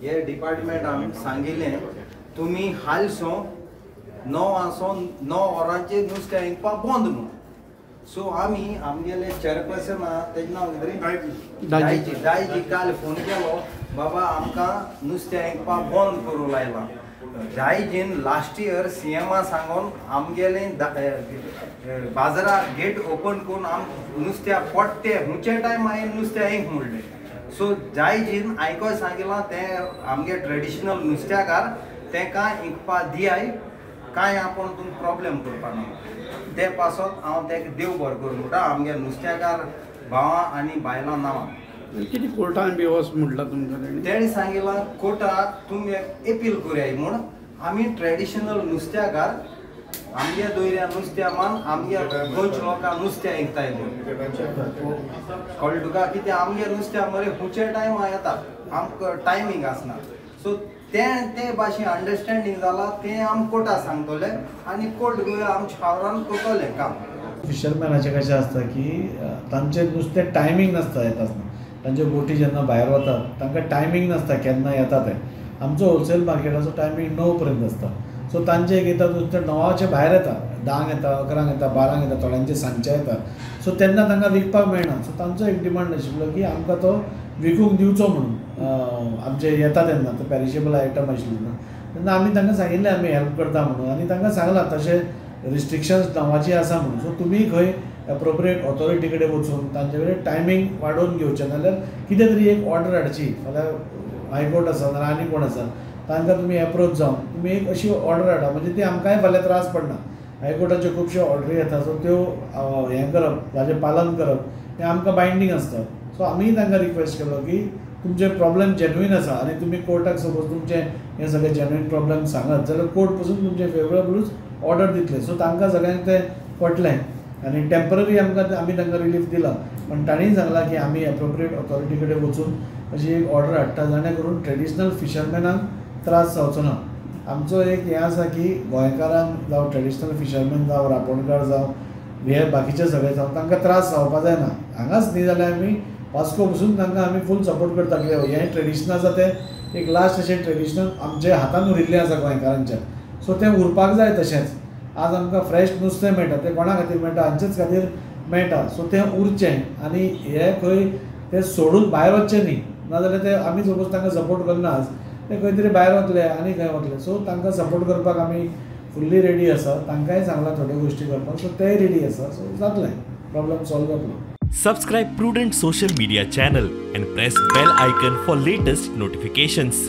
हे डिपार्टमेंटान सांगिल्लें तुमी हालसो 9 वरांचेर नुस्तें विकपाक बंद म्हूण. सो आमी आमगेले चेअरपर्सन आहा तेजें नांव कितें दायजी, दायजी काल फोन केलो बाबा आमकां नुस्तें विकपाक बंद करूं लायलां. दायजीन लास्ट इयर सीएमा सांगून आमगेले बाजारा गेट ओपन करून आम नुस्त्या पडटे हुंचे टायम हांवें नुस्तें विक म्हणलें. सो दायजीन आयकोय सांगिलां तें आमगे ट्रेडिशनल नुस्त्याकार तेंकां विकपा दियाय कांय आपूण तुमकां प्रॉब्लेम करपा ना. ते पासत हांव तेका देव बरें करूं म्हणटा आमगे नुस्त्याकार भावां आनी बायलां नांवां. कितें कोर्टान बी वच म्हटलां तुमकां तेणी? तेणें सांगिलां कोर्टाक तुमी एपील करयाय म्हूण. आमी ट्रेडिशनल नुस्त्याकार आमगे दोयऱ्या नुस्त्या मान आमगे गोंयच्या लोकांक नुस्तें विकताय म्हूण कळ्ळें तुका. कितें आमगे नुस्त्या मरे हुंचे टायमार येता, आमकां टायमींग आसना. सो तें ते भाशेन अंडरस्टँडींग जालां तें आम कोर्टा सांगतले आनी कोर्ट गोंय आमच्या फावरान करतलें काम. फिशरमॅनाचें कशें आसता की तांचें नुस्तें टायमींग नासता येता आसतना, तांच्यो बोटी जेन्ना भायर वतात तांकां टायमींग नासता केन्ना येता तें. आमचो होलसेल मार्केटाचो टायमींग 9 पर्यंत आसता. सो तांचें एक येता नुस्तें 9च्या भायर येता, 10 येता, 11 येता, 12 येता, थोड्यांचे सांजचे येता. सो तेन्ना तांकां विकपाक मेळना. सो तांचो एक डिमांड आशिल्लो की आमकां तो विकूंक दिवचो म्हणून आमचे येता तेन्ना तो पेरिशेबल आयटम आशिल्लो तेन्ना आमी तांकां सांगिल्लें आमी हेल्प करता म्हणून आनी तांकां सांगलां तशें रिस्ट्रिक्शन्स 9ची आसा म्हणून. सो तुमी खंय एप्रोप्रिएट ऑथॉरिटी कडेन वचून तांचे कडेन टायमींग वाडोवन घेवचें, नाल्यार कितें तरी एक ऑर्डर हाडची. फाल्यां हायकोर्ट आसा नाल्यार आनी कोण आसा तांकां तुमी एप्रोच जावन तुमी एक अशी ऑर्डर हाडा म्हणजे ती आमकांय फाल्यां त्रास पडना. हायकोर्टाच्यो खुबश्यो ऑर्डरी येता सो त्यो हें करप ताजें पालन करप हें आमकां बायंडींग आसता. सो आमीय तांकां रिक्वेस्ट केलो की तुमचे प्रॉब्लेम जेन्युइन आसा आनी तुमी कोर्टाक सपोज तुमचें हें सगळें जेन्युइन प्रॉब्लेम सांगत जाल्यार कोर्ट पसून तुमचें फेवरेबलूच ऑर्डर दितले. सो तांकां सगळ्यांक तें पटलें आनी टेम्पररी आमकां आमी तांकां रिलीफ दिला. पण तांणी सांगलां की आमी एप्रोप्रिएट ऑथॉरिटी कडेन वचून अशी एक ऑर्डर हाडटा जाणे करून ट्रेडिशनल फिशरमॅनांक त्रास जावचो ना. आमचो एक हें आसा की गोंयकारांक जावं ट्रेडिशनल फिशरमॅन जावं रांपोणकार जावं हे बाकीचे सगळे जावं तांकां त्रास जावपा जायना. हांगाच न्ही जाल्यार आमी वास्को पसून तांकां आमी फूल सपोर्ट करता. कित्याक हें ट्रेडिशन आसा तें एक लास्ट अशें ट्रेडिशनल आमचे हातान उरिल्लें आसा गोंयकारांच्या. सो तें उरपाक जाय. तशेंच आज आमकां फ्रेश नुस्तें मेळटा तें कोणा खातीर मेळटा, हांचेच खातीर मेळटा. सो तें उरचें आनी हें खंय तें सोडून भायर वचचें न्ही, नाजाल्यार तें आमी सपोज तांकां सपोर्ट करना आज ते खंय तरी भायर वतले आनी खंय वतले. सो तांकां सपोर्ट करपाक आमी फुल्ली रेडी आसा. तांकांय सांगलां थोड्यो गोश्टी करपाक, सो तेय रेडी आसा. सो जातलें, प्रॉब्लम सॉल्व जातलो. Subscribe Prudent Social Media channel and press bell icon for latest notifications.